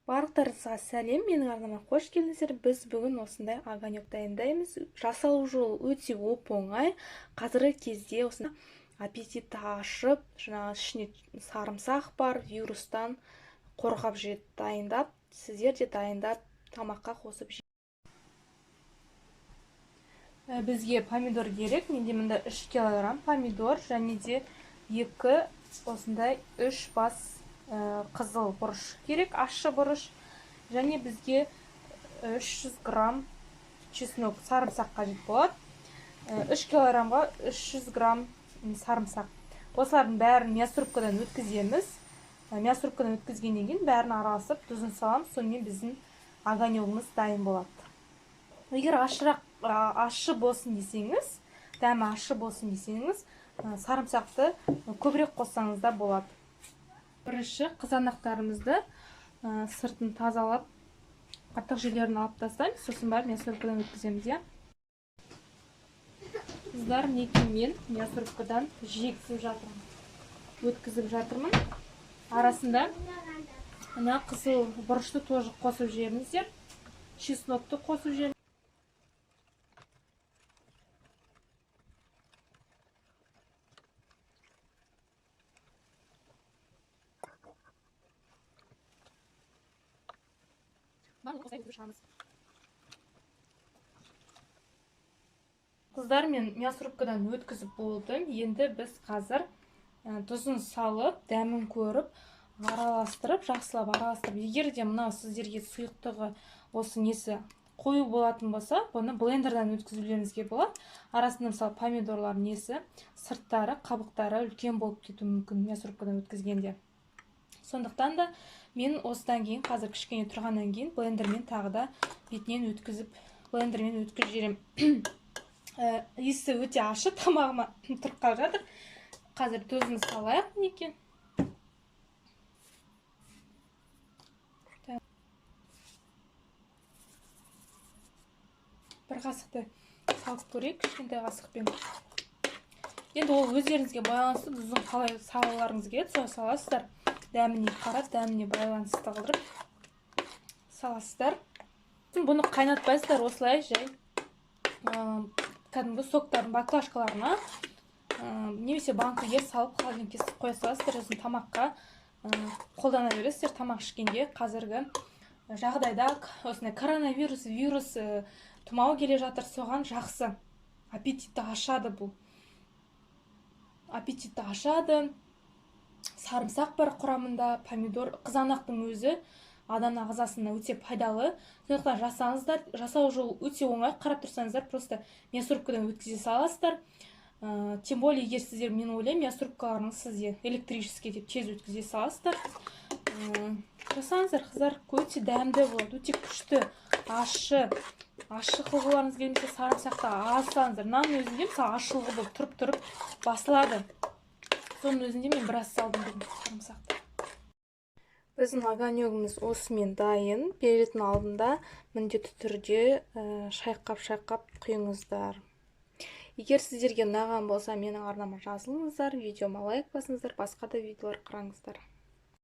Барлықтарыңызға сәлем, менің арнама қош келдіңіздер. Біз бүгін осындай огонек дайындаймыз. Жасалу жолы өте оп-оңай. Қазіргі кезде осындай аппетитті ашып, жаңағы ішіне сарымсақ бар, вирустан қорғап жет дайындап, сіздер де дайындап тамаққа қосып жей. Бізге помидор керек. Менде мында 3 килограмм помидор және де 2 осындай 3 бас қызыл бұрыш керек, ащы бұрыш. Және бізге 300 грамм чеснок, сарымсақ қажет болады. 3 килограммға 300 грамм сарымсақ. Осылардың бәрін мясорубкадан өткіземіз. Мясорубкадан өткізгеннен кейін бәрін араласып, тұзын саламыз, сонымен біздің огонегіміз дайын болады. Егер ащы болсын десеңіз, дәмі ащы болсын десеңіз, сарымсақты көбірек қоссаңыз да болады. Бірінші қызанақтарымызды сыртын тазалап, артық жерлерін алып тастаймыз, сосын барып мясорубкадан өткіземіз, иә. Қыздар, мінекей мен мясорубкадан жегізіп жатырмын, өткізіп жатырмын. Арасында мына қызыл бұрышты тоже қосып жіберіңіздер, чеснокты қосып жіберіңіздер. Қыздар, мен мясорубкадан өткізіп болдым. Енді біз қазір тұзын салып, дәмін көріп, араластырып, жақсылап араластырып, егер де мынау сіздерге сұйықтығы осы несі қою болатын болса, бұны блендерден өткізулеріңізге болады. Арасында мысалы помидорлар несі, сырттары, қабықтары үлкен болып кетуі мүмкін мясорубкадан өткізгенде. Сондықтан да мен осыдан кейін қазір кішкене тұрғаннан кейін блендермен тағы да бетінен өткізіп, блендермен өткізіп жіберемін. Иісі өте ащы, тамағыма тұрып қалып жатыр. Қазір тұзын салайық мінекей. Бір қасықты салып көрейік, кішкентай қасықпен. Енді ол өздеріңізге байланысты, тұзын қалай салғыларыңыз келеді, солай саласыздар. Дәміне қарап, дәміне байланысты қылдырып саласыздар. Бұны қайнатпайсыздар, осылай жай, кәдімгі соктардың баклажкаларына, немесе банкіге салып холодильникке қоя саласыздар. Сосын тамаққа қолдана бересіздер. Тамақ ішкенде қазіргі жағдайда осындай коронавирус, вирус, тұмау келе жатыр, соған жақсы. Аппетитті ашады бұл. Аппетитті ашады. Сарымсақ бар құрамында, помидор, қызанақтың өзі адам ағзасына өте пайдалы. Сондықтан жасаңыздар, жасау жолы өте оңай, қарап тұрсаңыздар, просто мясорубкадан өткізе саласыздар. Тем более, егер сіздер, мен ойлаймын, мясорубкаларыңыз сізде электрический деп тез өткізе саласыздар. Жасаңыздар, қыздар, өте дәмді болады, өте күшті, ащы. Ащы қылғыларыңыз келмесе, сарымсақты аз салыңыздар. Мынаның өзінде мысалы ащылығы болып тұрып-тұрып басылады. Соның өзінде мен біраз салдым бүгін сарымсақты. Біздің огонегіміз осымен дайын. Беретін алдында міндетті түрде шайқап-шайқап құйыңыздар. Егер сіздерге ұнаған болса, менің арнама жазылыңыздар, видеома лайк басыңыздар, басқа да видеолар қараңыздар.